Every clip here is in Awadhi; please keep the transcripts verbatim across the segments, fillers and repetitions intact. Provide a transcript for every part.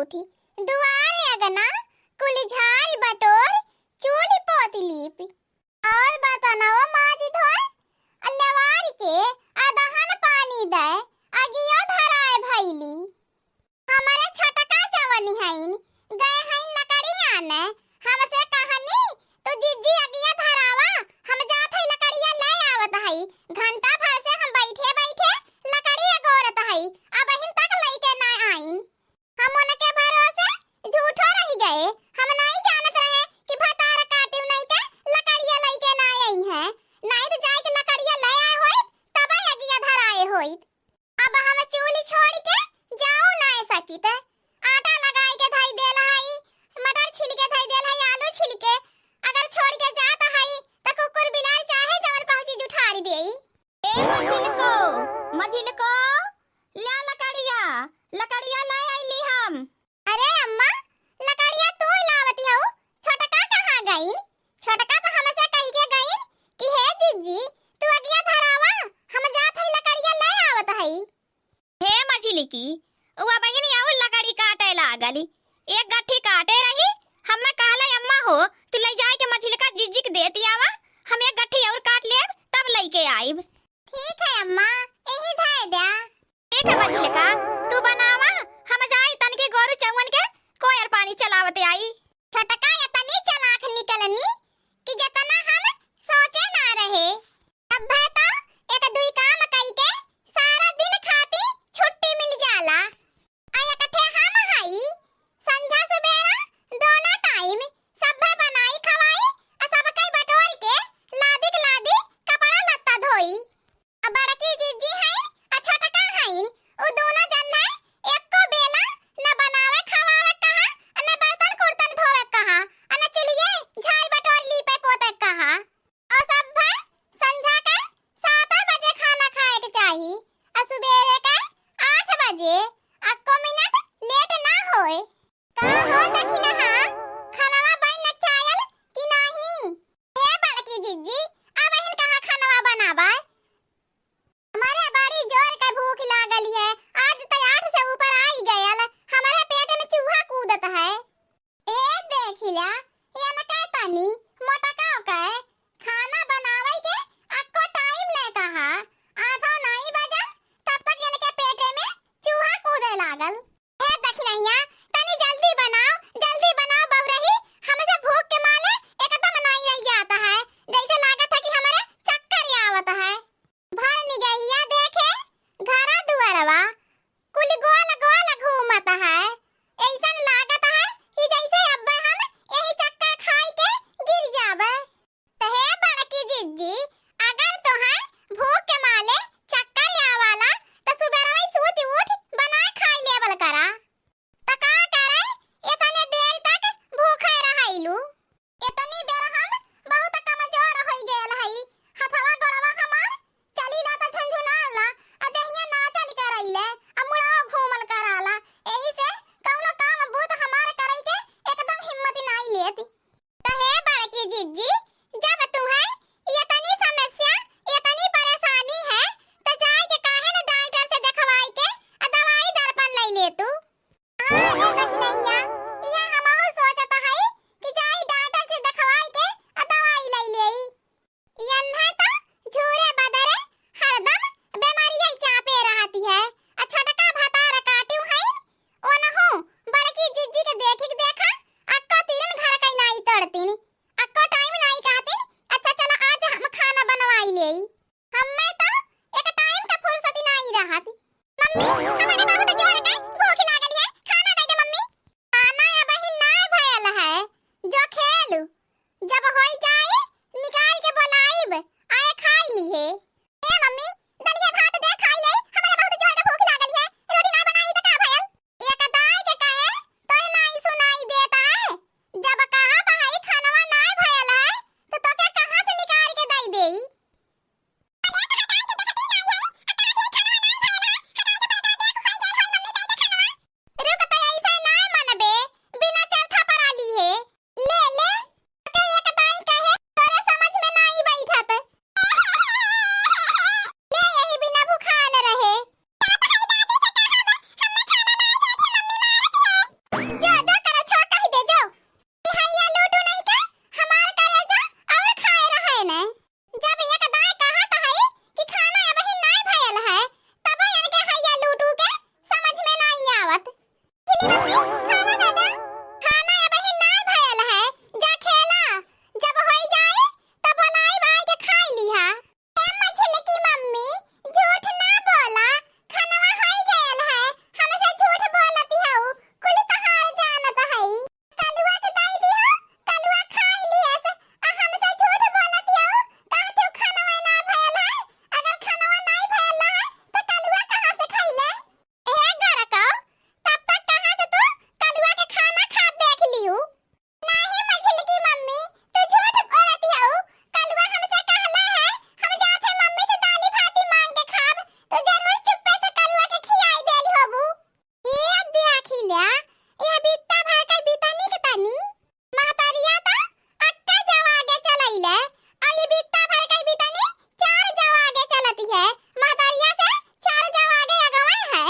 उठी। दुआर अगना कुल झारी बटोर, चूल्ही पोत लीपी। और बर्तनवा माजी धोए, आ लेवार के अदहन पानी दे, अगियो धराए भइली। हमरे छोटका जवन हईन, गए हईन लकड़ी आने, हमसे कहनी, "तू जिज्जी अगिया धरावा, हम जात हई लकड़िया ले आवत हई।" घंटा भर से हम बैठे बैठे लकड़ी अगोरत हई, अबहिन तक लइके ना आइन। हम उनके भरोसे झूठो रहि गए। हम नाहीं जानत रहे कि भतार काटिउ नाहीं के लकड़िया लइके ना आई हैं। नाहीं त जाइके लकड़िया ले आए होइत, तबे अगिया धराए होइत। अब हम चूल्ही छोड़िके जाउ नाहीं सकित। आटा लगाइके धइ देल हई, मटर छिलके धइ देल हई, आलू छिलके। अगर छोड़िके जात हई, त कुकुर बिलार चाहे जवन पहुँची जुठारी देई। ए मझिलको, मझिलको, ल्या लकड़िया, लकड़िया लै अइली हम। अरे अम्मा, लकड़िया तू लावती हऊ, छोटका कहाँ गइन? छोटका त हमसे कहिके गइन कि हे जिज्जी, तू अगिया धरावा, हम जात हई लकड़िया लै आवत हई। हे मझिलकी, उ अबहिन अउर लकड़ी काटे लागली। एक गट्ठी काटे रही, हम्मे कहले, "अम्मा हो, तू लै जाइके मझिलका जिज्जी के देती आवा, हम एक गट्ठी अउर काट लेब, तब लइके आइब।" ठीक है अम्मा, यही धै द्या। ठीक है मझिलका, तू बनावा, हम जाई तनकी गोरू चउवन के कोयर पानी चलावते आई। छोटका एतनी चालाक निकलनी कि जेतना हम सोचे ना रहे। तब्बे त एक दुई काम कइके सारा दिन खाती छुट्टी मिल जाला। आ एकठे हम हई, संझा सुबेरा दोनों टाइम सब्भे बनाई खवाई, आ सबके बटोर के लादी के लादी कपड़ा लत्ता धोई। आ बड़की जिज्जी हईन, आ छोटका हईन, उ दूनो जन है, एको बेला न बनावे खवावे कहा, आ न बर्तन कुर्तन धोवे कहा, आ न चुल्हिए झाड़ बटोर लीपे पोते कहा। और सब्भे संझा के सात बजे खाना खाए के चाही, आ सुबेरे के आठ बजे, अक्को मिनट लेट ना होए। का हो दखिनहा, खानवा बन चायल कि नाही? हे बड़की जिज्जी, अबहिन कहाँ खानवा बनाबे? हमरे बड़ी जोर के भूख लागल है, आज त आठ से ऊपर आई गयल, हमरे पेट में चूहा कूदत है। ए देखिला, एनके तनी मोटका के खाना बनावे के अक्को टाइम ने कहा, आठो नाई बजल, तब तक एनके पेटे में चूहा कूदे लागल। हे दखिनहिया, तनी जल्दी बनाओ, जल्दी बनाओ बहुरही, हमसे भूख के माले एकदम नाई रह जाता है, जैसे लागत है कि हमरे चक्कर आवत है। भर निगहिया देखे, घरा दुआरवा, कुल गोल गोल घूमत है। ऐसन लागत है कि जैसे अब्बे हम यही चक्कर खाई के गिर जाबे। त हे बड़की जिज्जी, अगर तोहे भूख के माले चक्कर आवाला, त सुबेरवे सूत उठ बनाए खाई लेवल करा। त का करे, एतने देर तक भूखे रहैलू? एतनी बेर हम बहुत कमजोर होइ गेल हई। हथवा गोड़वा हमार चलीला त झनझुनाला, आ देहिया नाचल करैले, आ मुड़वा घूमल कराला। एही से कौनो काम बूत हमार करै के एकदम हिम्मत नाई लेत। त हे बड़की जिज्जी, जब तुहे एतनी समस्या, एतनी परेशानी है, त जाए के काहे न डॉक्टर से देखवाई के आ दवाई दर्पण लई लेतू? हाँ, ए दखिनहिया, इहे हमहू सोचत हई कि जाई डॉक्टर से देखवाई के आ दवाई लई लेई। यन्हे त झूरे बदरे हरदम बेमारिये चापे रहती है। आ छोटका भतार काटिउ हईन, ओनहू बड़की जिज्जी के देखिक देखा, अक्को तीरन घर कई नाई तड़तीन, अक्को टाइम नाई कहतीन, "अच्छा चला आज हम खाना बनवाई लेई।" हम्मे त एक टाइम का फुर्सत नाई रहत। मम्मी, हमरे बहुत जोर के भूख लागल है, खाना दे दे मम्मी। खाना अबहिन नाय भयल है, जो खेलू, जब होई जाए निकाल के बोलाइब, आए खाई लीहे। ए मम्मी, दलिया भात दे खाई ले, हमरे बहुत जोर के भूख लागल है, रोटी नाय बनाई त का भयल? एक दाई के कहे तोरे नाई सुनाई देता है, जब कहत हई खानवा नाय भयल है, त तोके कहाँ से निकाल के दई देई? मम्मी, खाना दे दे। खाना अबहिन नाय भयल है, जा खेला, जब होई जाई तब बोलाई भाई के खाई लिहा। ए मझिलकी मम्मी, झूठ ना बोला, खनवा होई गयल है, हमसे झूठ बोलती हऊ, कुल तहार जानत हई। कलुआ के दई दिहो, कलुआ खाई लिहस, आ हमसे झूठ बोलत हऊ, कहत हऊ खनवा ना भयल है, अगर खनवा नाई भयल है, त कलुआ कहाँ से खइले? ए गोरको, तब तक कहाँ से तू कलुआ के खाना खात देख लिहू? नाही मझिलकी मम्मी, तू झूठ बोलत हऊ। कलुआ हमसे कहले है, हम जात है मम्मी से दाली भाती मांग के खाब, तू जरूर चुप्पे से कलुआ के खियाई देल होबू। ए देखी ल्या, ए बित्ता भर के बितनी के तनी। महतरिया त अक्का जवागे चलैले, अउर ई बित्ता भर के बितनी चार जवागे चलती है। महतरिया से चार जवागे अगवा है।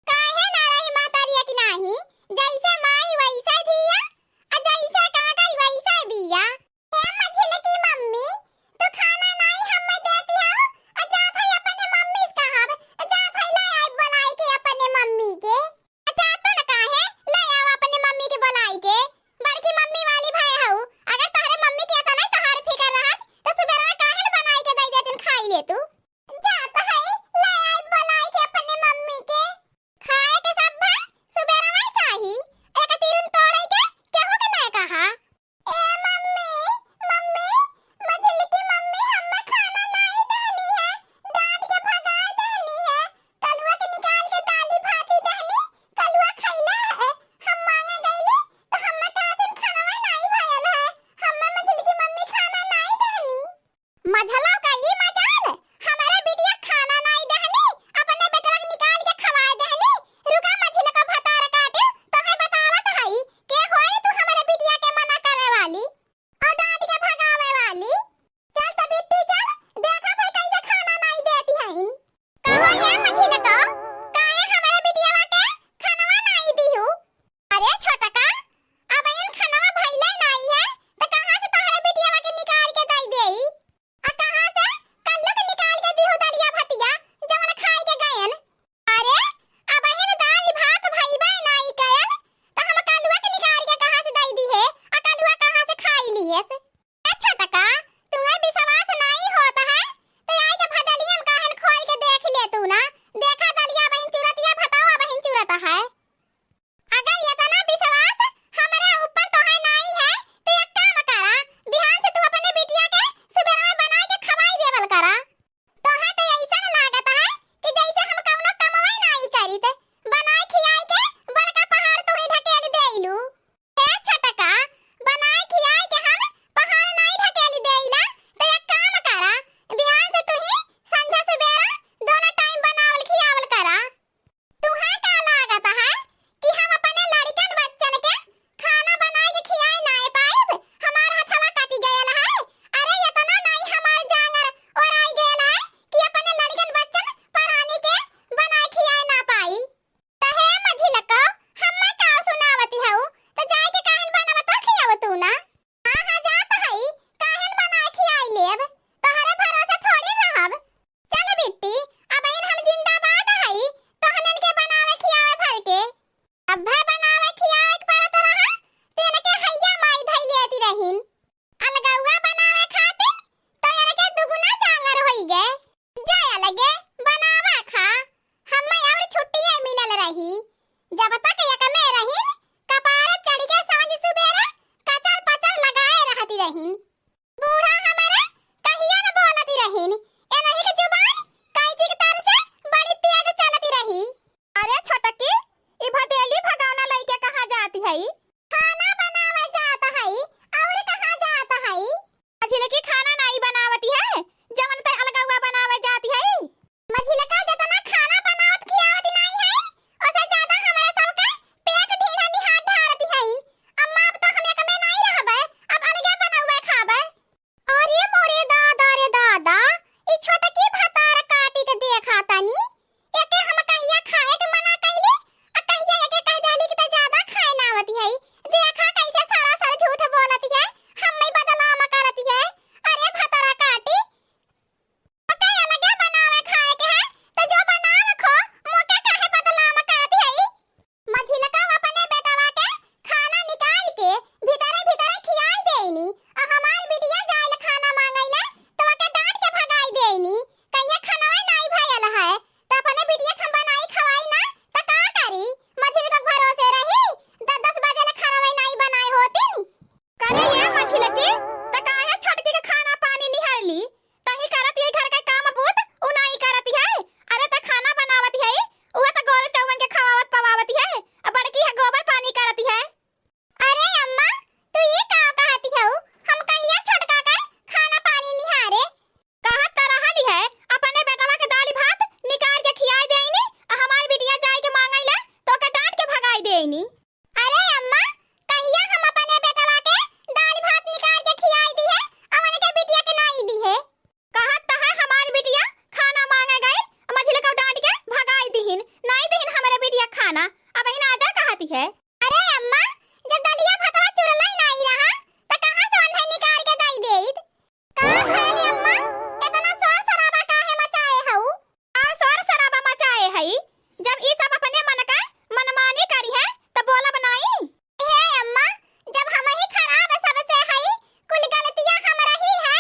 काहे ना रही महतरिया की नाही, जैसे माई वैसे धिया, आ जैसे काटल वैसे बिया। ए मझिलकी मम्मी, तू खाना नाई हम्मे देती हऊ, आ जात हई अपने मम्मी से कहब, आ जात हई ले आई बोलाई के अपने मम्मी के। आ जा तो न काहे, ले आवा अपने मम्मी के बोलाई के। बड़की मम्मी वाली भय हऊ, अगर तहरे मम्मी के इतना ही तहार फिकर रहत, त सुबेरवा काहे न बनाई के दई देतिन खाई ले तू। जात हई, ले आई बोलाई के अपने मम्मी के। खाए के सब भा सुबेरवा ही चाही, एक तीरन तोड़े के केहू के नहीं कहा। ए मम्मी, मम्मी, मझिलकी मम्मी हम्मे खाना नाई दहनी है, डांट के भगाए दहनी है, कलुआ के निकाल के दाली भाती दहनी, कलुआ खइले है, हम मांगे गईली तो हम्मे कहा दिन खाना नाई भयल है, हम्मे मझिलकी मम्मी खाना नाई दहनी। मझलौ का ई मजाल, हमरे बिटिया खाना नाई दहनी, अपने बेटवा के निकाल के खवाए दहनी। रुका मझिलका भतार काटियो, तोहे बतावत हई, के होई तू हमरे बिटिया के मना करे वाली और डांट के भगावे वाली। चल त बिट्टी चल, देखत हई कैसे खाना नाई देती हईन। कहो ये मझिलको, काहे हमरे बिटियावा के खनवा नाई दिहू? अरे छोटका, अबहिन खनवा भइले नाई है, त कहाँ से तहरे बिटियावा के निकाल के दई देई? आ कहाँ से कल्लू के निकाल के दिहू दलिया भतिया, जवन खाए के गयन? अरे, अबहिन दाल भात भइबे नाई कयल, त हम कलुआ के निकाल के कहाँ से दई दिहे? आ कलुआ कहाँ से खाई लिहेस? ए छोटका, तुहे विश्वास नाई होत है, त आई के भदलियम काहन खोल के देख ले तू ना। देखा दलिया बहिन चुरतिया भतवा बहिन चुरत है। अगर इतना विश्वास हमरे ऊपर तोहे नाई है, त एक काम करा, बिहान से तू अपने बिटिया के सुबेरवा बनाए के खवाई देवल करा। तोहे त अइसन लागत है कि जैसे हम कउनो कमवे नाई करित, बनाए खियाए के बड़का पहाड़ तू ही ढकेल देइलू। ए छोटका, बनाए खियाए के हम पहाड़ नाई ढकेली देइला, त एक काम करा, बिहान से तू ही संझा सुबेरा दोनों टाइम बनावल खियावल करा। तुहे का लागत है कि हम अपने लड़िकन बच्चन के खाना बनाए के खियाए नाई पाइब? हमार हथवा कटि गयल है। अरे इतना नाई हमार जांगर ओराई गयल है कि अपने लड़िकन बच्चन परानी के बनाए खियाए ना पाई। त हे मझिलको, हम्मे का सुनावती हऊ? त जाए के काहन बनावत खियावतू ना? हाँ, हाँ, जात हई, काहन बनाए खियाई लेब? तोहरे भरोसे थोड़ी रहब। चल बिट्टी, अबहिन हम जिंदाबाद हई, तोहनन के बनावे खियावे भर के। अब्भे बनावे खियावे के पड़त रहा, तेन के हैया माई धई लेती रहिन। अलगौआ बनावे खातिर तो इनके दुगुना जांगर होई गए। जा अलगे बनावा खा, हम्मे और छुट्टिये मिलल रही। जब तक एक में रहिन, कपार चढ़ के सांझ सुबेरे कचर पचर लगाए रहती रहिन। बूढ़ा हमारे कहियो न बोलती रहिन, एनही के जुबान कैंची के तार से बड़ी तेज चलती रही। अरे छोटकी, ई भदेली भगौना लइके कहाँ जाती हई? खाना बनावे जात हई, और कहाँ जात हई? मझिलकी खाना नाई बनावती है, जवन ते अलगौआ बनावे जाती हई। मझिलका जतना खाना बनावत खियावत नाई है, ओसे ज्यादा नी। अरे अम्मा, कहिया हम अपने बेटवा के दाल भात निकाल के खियाई दिहे, अवन के बिटिया के नाई दिहे। कहत त है हमार बिटिया खाना मांगे गइल, मझिलकउ डांट के भगाई दिहिन, नाई दिहिन हमरे बिटिया खाना, अबहिन आजा कहती है। अरे अम्मा, जब दलिया भतवा चुरलइ नाई रहा, त कहाँ से ओन्हइ निकाल के दइ देइत? का भइल अम्मा, एतना शोर शराबा काहे मचाए हऊ? का शोर शराबा मचाए हई? जब ई सब अपने मन का मनमानी करिहैं, त बोलब नाई? हे अम्मा, जब हमही खराब सबसे हई, कुल गलतिया हमरही है,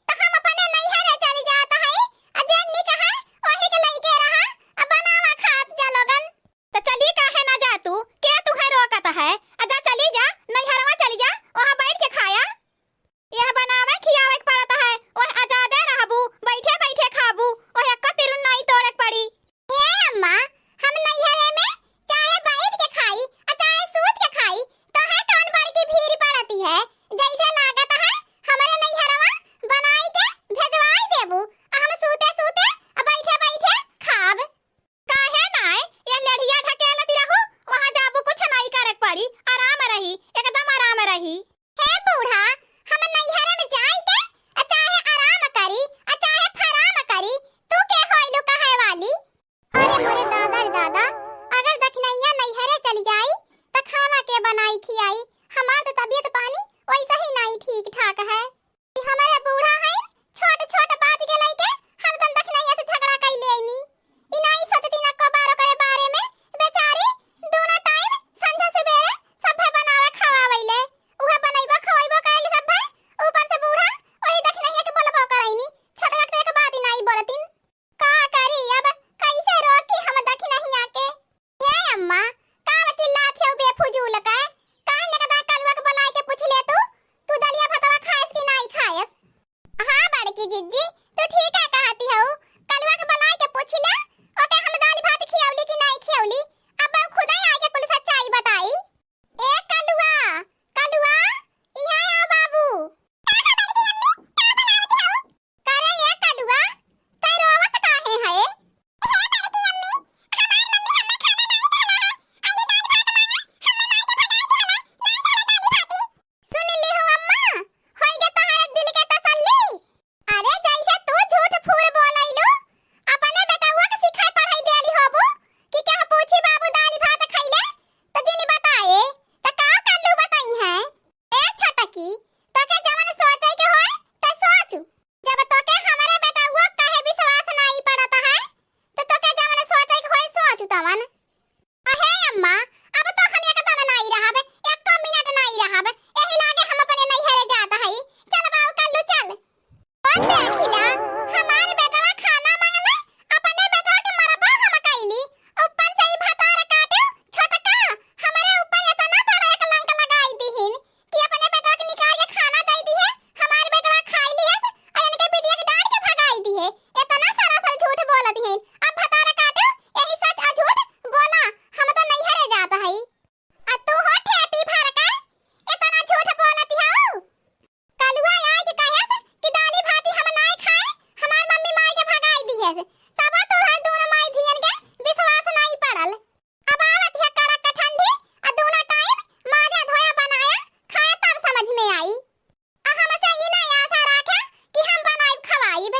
त हम अपने नैहरे चली जात हई, आ जे निक है, ओही के लइके रहा, आ बनावा खात जा लोगन। त चली काहे ना जा तू? के तुहे रोकत है? आ जा चली जा, नैहरवा चली जा, वहाँ बैठ के खाया। यह बनावे खियावे के पड़त है, ओह आजादे रहबू, बैठे बैठे खाबू, ओह एक्को तिरुन नाई तोड़े के पड़ी। हे अम्मा, हम नैहरे में चाहे बैठ के खाई, आ चाहे सूत के खाई, तोहे कौन बड़की भीड़ पड़ती है? जैसे लागत है, हमरे नैहरवा बनाई के भेजवाई देबू, आ हम सूते सूते, आ बैठे बैठे खाब। काहे नाय, यह लेढ़िया ढकेलत रहू, वहाँ जाबू कुछ नाई करे के पड़ी, आराम रही, एकदम आराम रही। हे बूढ़ा, हम नैहरे में जाई के, आ चाहे आराम करी, आ चाहे फराम करी, तू के होइलू कहे वाली? अरे मोरे दादा रे दादा, अगर दखिनैया नैहरे चली जाई, त खाना के बनाई खियाई? हमार त तबियत पानी वैसे ही नाई ठीक ठाक है। ई हमरे बूढ़ा हईन, छोट छोट बात के लइके हरदम दखिनैया से झगड़ा कइले अइनी। ई नाई सोचती ना को बारो करे बारे में, बेचारी दूनो टाइम संझा सुबेरे सभे बनावे खवावैले। उहे बनैबो खवैबो करेली सभे, ऊपर से बूढ़ा ओही दखिनैया के बोलबो करैनी। छोटका के एक बात ही नाई बोलतिन। का करी अब, कैसे रोकी हम दखिनैया के? हे अम्मा, का चिल्लात हऊ बेफजूल के? काहे न कदा कलुआ के बुलाए के पूछ ले तू, तू दलिया भतवा खाएस कि नाई खाएस? हाँ बड़की जिज्जी, तू ठीक है कहती हऊ, कलुआ के बुलाए के पूछ ले, ओके हम दाल भात खियौली कि नाई खियौली, अब ऊ खुदे आए के कुल सच्चाई बताई। ए कलुआ, कलुआ, इहाँ आओ बाबू। करे ए कलुआ, तै रोवत काहे है? सुन लिहू अम्मा, होई गे तोहरे दिल के तसल्ली। अरे जैसे तू झूठ फूर बोलैलू, अपने बेटउआ के सिखाई पढ़ाई देली होबू कि केहू पूछी बाबू दाल भात खैले त जिन बताए, त का कल्लू बताई है? ए छोटकी, तोके जवन सोचे के होए त सोचू। जब तोके हमरे बेटउआ कहे विश्वास नाई पड़त है, त तोके जवन सोचे के होए सोचू तवन। अहे अम्मा, अब तो हम एकदम नाई रहब, एको मिनट नाई रहब। एही लागे हम अपने नैहरे जात हई। चल बाऊ कल्लू चल। ओ देखिला, हमार बेटवा खाना मंगले, अपने बेटवा के मरबा हम कइली। ऊपर से ई भतार काटू, छोटका, हमरे ऊपर एतना बड़ा कलंक लगाई दिहिन कि अपने बेटवा के निकाल के खाना दे दिहे, हमार बेटवा खाई लिहस, आ इनके बिटिया के डांट के भगाई दिहे। एतना सरासर झूठ बोल दिहिन। अब भतार काटू, यही सच आ झूठ बोला, हम तो नैहरे जात हई। आ तू हो ठेपी भर के एतना झूठ बोलत हऊ। कलुआ आए के कहेस कि दाली भाती हम नाय खाए, हमार मम्मी मार के भगाई दिहेस, तबो तोहर दूनो माई धियन के विश्वास नाई पड़ल। अब आवत है कड़क ठंडी, आ दूनो टाइम माजा धोया बनाया खाए तब समझ में आई। आ हमसे ई नाई आशा राखे कि हम बनाइब खवाइब।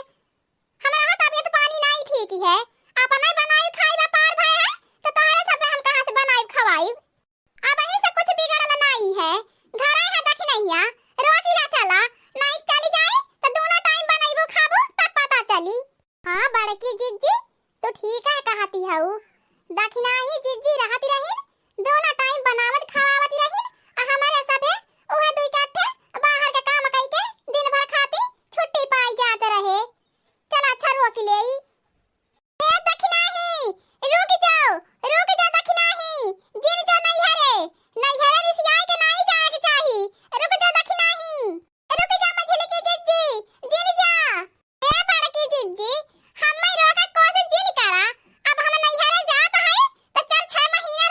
हमरा तबियत पानी नाई ठीक है, अपना बनाइब खाइब अपार भय है, तो तोहरे सब हम कहाँ से बनाइब खवाइब? अबहीं से कुछ बिगड़ल नाई है। घरे है दखिनैया, रोक ला चला, नाई चली जाए तो दोनों टाइम बनैबू खाबू तब पता चली। हाँ बड़की जिज्जी, तू ठीक है कहती हऊ। दखिनाही जिज्जी रहती रहिन, दोनों टाइम बनावत खवावत रहिन, आ हमारे सभे उहे दुई चार ठे बाहर के काम कई के दिन भर खाती छुट्टी पाई जात रहे। चला अच्छा रोक लेई। ए दखिनाही, रुक जाओ, रुक जाओ दखिनाही, जिन जो नैहरे, नैहरे रिसियाए के नाई जाए के चाही, रुक जाओ दखिनाही, रुक जा मझिलकी जिज्जी, जिन जा। ए बड़की जिज्जी, हम्मे रोके कोशिश जिन करा, अब हम नैहरे जात हई, त चार छह महीना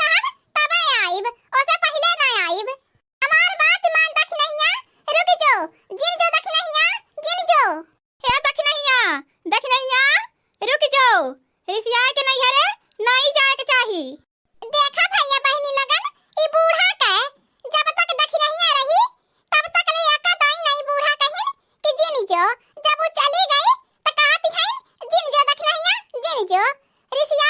जो रिसिया